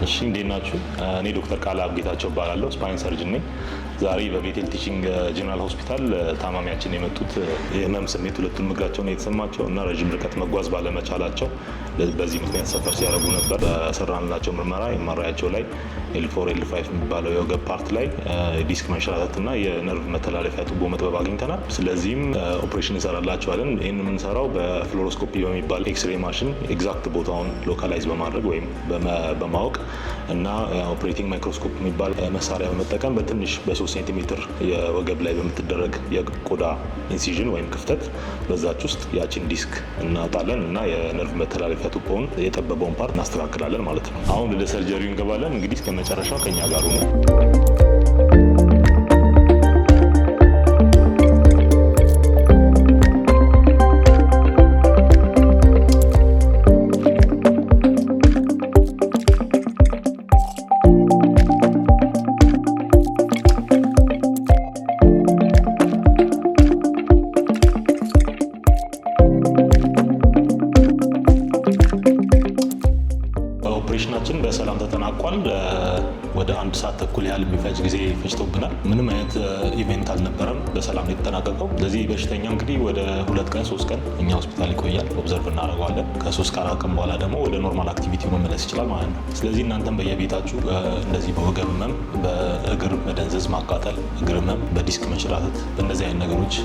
እሺ፣ እንዴት ናችሁ? እኔ ዶክተር ቃለአብ ጌታቸው እባላለሁ። Spine surgeon ነኝ። ዛሬ በቤቴል Teaching General ሆስፒታል ታማሚያችን የመጡት የህመም ስሜት ሁለቱንም እግራቸውን የተሰማቸው እና ረዥም ርቀት መጓዝ ባለመቻላቸው በዚህ ምክንያት suffer ሲያደርጉ ነበር። በሰራንላቸው ምርመራ MRI ያቸው ላይ L4 L5 የሚባለው የወገብ part ላይ ዲስክ መንሸራተት እና የነርቭ መተላለፊያ ቱቦ መጥበብ አግኝተናል። ስለዚህም ኦፕሬሽን እንሰራላቸዋለን። ይህን የምንሰራው በ fluoroscopy በሚባል X-ray machine exact ቦታውን localize በማድረግ ወይም በማወቅ እና operating microscope የሚባል መሳሪያ በመጠቀም በትንሽ በ3 ሴንቲሜትር የወገብ ላይ በምትደረግ የቆዳ incision ወይም ክፍተት በዛች ውስጥ ያችን ዲስክ እናወጣለን እና የነርቭ መተላለፊያ ቱቦውን የጠበበውን part እናስተካክላለን ማለት ነው። አሁን ወደ surgery ው እንገባለን። እንግዲህ እስከ መጨረሻው ከኛ ጋር ሁኑ። ኦፕሬሽናችን በሰላም ተጠናቋል። ወደ 1 ሰዓት ተኩል ያህል የሚፈጅ ጊዜ ፈጅቶብናል። ምንም አይነት event አልነበረም። በሰላም የተጠናቀቀው። ስለዚህ በሽተኛ እንግዲህ ወደ 2 ቀን 3 ቀን እኛ ሆስፒታል ይቆያል፣ observe እናደርገዋለን። ከ3 ከ4 ቀን በኋላ ደግሞ ወደ normal activity መመለስ ይችላል ማለት ነው። ስለዚህ እናንተም በየቤታችሁ እንደዚህ በወገብ ህመም፣ በእግር መደንዘዝ፣ ማቃጠል፣ እግር ህመም፣ በዲስክ መንሸራተት፣ በእነዚህ አይነት ነገሮች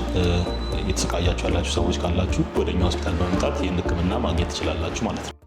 እየተሰቃያችሁ ያላችሁ ሰዎች ካላችሁ ወደ እኛ ሆስፒታል በመምጣት ይህን ህክምና ማግኘት ትችላላችሁ ማለት ነው።